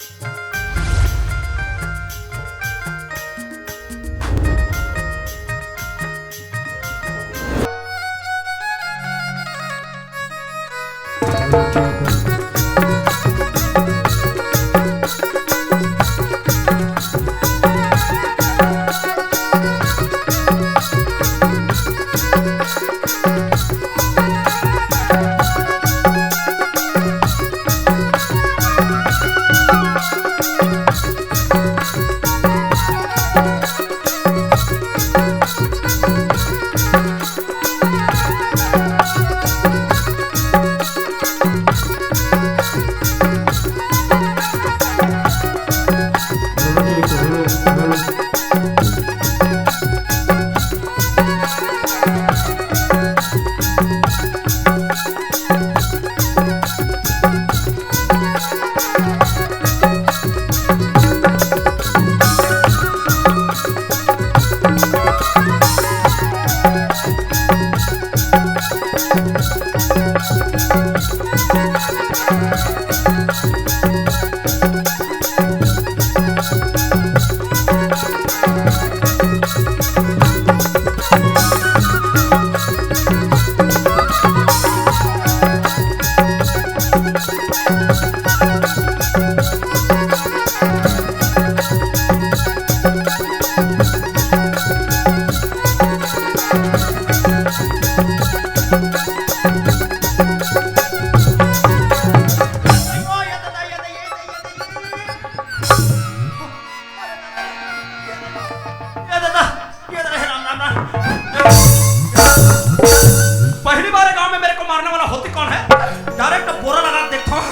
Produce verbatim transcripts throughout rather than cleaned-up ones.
ए दादा, ए दादा, हे राम, राम, राम। पहली बार गांव में मेरे को मारने वाला होती कौन है? डायरेक्ट बोरा लगा के देखता हूँ।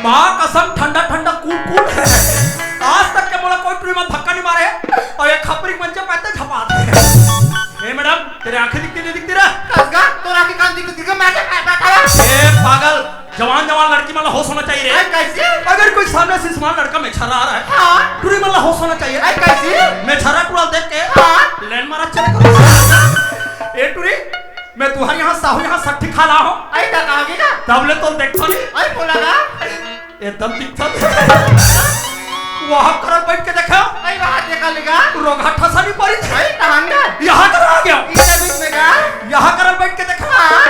माँ कसम, ठंडा ठंडा कूल कूल है। आज तक के मोला कोई टुरी मन धक्का नहीं मारे और ये खपरी मंचे पाते झपा दे। ए मैडम, तेरे आंखें दिखती नहीं दिखती रे? कसगा, तोर आंखें कान दिखती दिखती, मैं क्या, मैं, मैं, मैं, ए पागल, जवान जवान लड़की मन ला होश होना चाहिए रे। अरे कैसे? अगर कोई सामने से स्मार्ट लड़का मेछर्रा आ रहा है, हाँ। टुरी मन ला होश होना चाहिए। अरे कैसे? मेछर्रा टुरा देख के हाँ। लाइन मारा चले करो। ए टुरी, मैं तुम्हारे यहाँ साहू यहाँ सट्ठी खा ला हूँ। अरे तक आगे ना। तब ले तो देखता नहीं। अरे बोला ना। एकदम दिखता नहीं। वहाँ करल बैठ के देखा। अरे वहाँ देखा लेगा। रोगहा ठसा नहीं पड़ी। अरे कहाँ ना। यहाँ कर आ गया। इधर बीच में का। यहाँ करल बैठ के देखा। हाँ।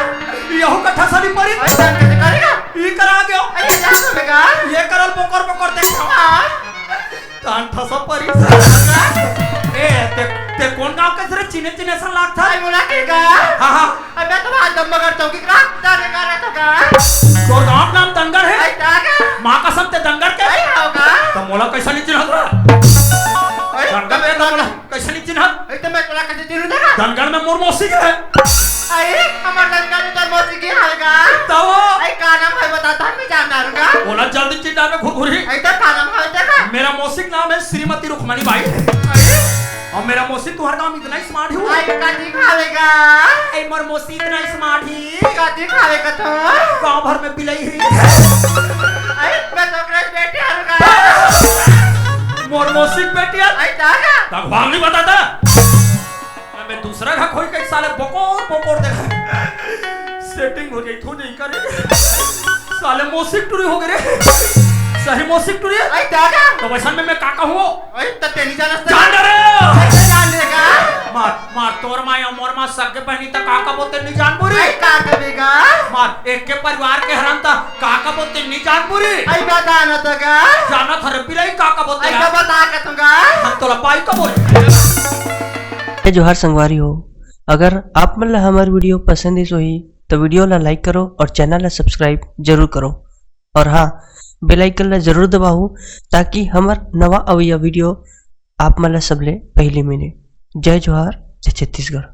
यहू का ठसा नहीं पड़ी। अरे जान कैसे करेगा? ई कर आ गया। अरे जान में का। ये करल बोकर बोकर देखा। हाँ। तान ठसा परी। ए, ते, ते कौन गांव के रे? चिने चिने सन लागथा। अरे मोला के गा? हाँ, हाँ। अबे तो आज दम मगर चौकी करा, तारे का रहता का? तोर गांव के नाम दंगड़ है? अरे का गा? माँ कसम ते दंगड़ के? अरे हो गा? तो मोला कैसा नहीं चिन्हत रे? अरे दंगड़ के तो मोला कैसा नहीं चिन्हत? अरे तो मैं तोला कैसे चिन्हूं ना? दंगड़ में मोर मौसी के है। अरे, हमर लड़का ने तोर मौसी के हाल गा। तब? अरे, का नाम है बता, तो हम भी जान डालूंगा। बोला जल्दी चिल्ला में घुघुरी। अरे, तो का नाम है तेरा? मेरा मौसी का नाम है श्रीमती रुक्मणी बाई। अरे? और मेरा मौसी तुम्हारे गांव में इतना ही स्मार्ट है वो। अरे, का दिखावेगा? अरे, मोर मौसी इतना ही स्मार्ट है। का दिखावेगा तो? गांव भर में बिलाई है। अरे, मैं तो ओकरे बेटी हाल गा। मोर मौसी की बेटी है। अरे, का गा? तक भाग नहीं बताता। अबे दूसरा घर खोई कहीं साले बकोर बकोर देखा। सेटिंग हो जाई, हो जाई करे। साले मौसी के टुरी हो गए रे। सही मौसी के टुरी। अरे दादा। तो वैसन में मैं का कहूँ? अरे तो तेरी जान जान दे रे। अरे जान देगा। मार, मार, तोर माँ या मोर माँ सगे बहनी तक का का बोते नहीं जान बुरी। अरे का करेगा? मार, एक के परिवार के हराम था का का बोते नहीं जान बुरी। अरे बता ना तो गा। जाना था रे बिलाई का का बोते अरे यार। बता के तुंगा। हम तोला पाई का बोल। जय जोहार संगवारी हो, अगर आप मन ला हमर वीडियो पसंद आइस होही, तो वीडियो ला like करो और चैनल ला subscribe जरूर करो। और हाँ, bell icon ला जरूर दबाओ, ताकि हमर नवा अवइया वीडियो आप मन ला सबले पहली मिले। जय जोहार, जय छत्तीसगढ़।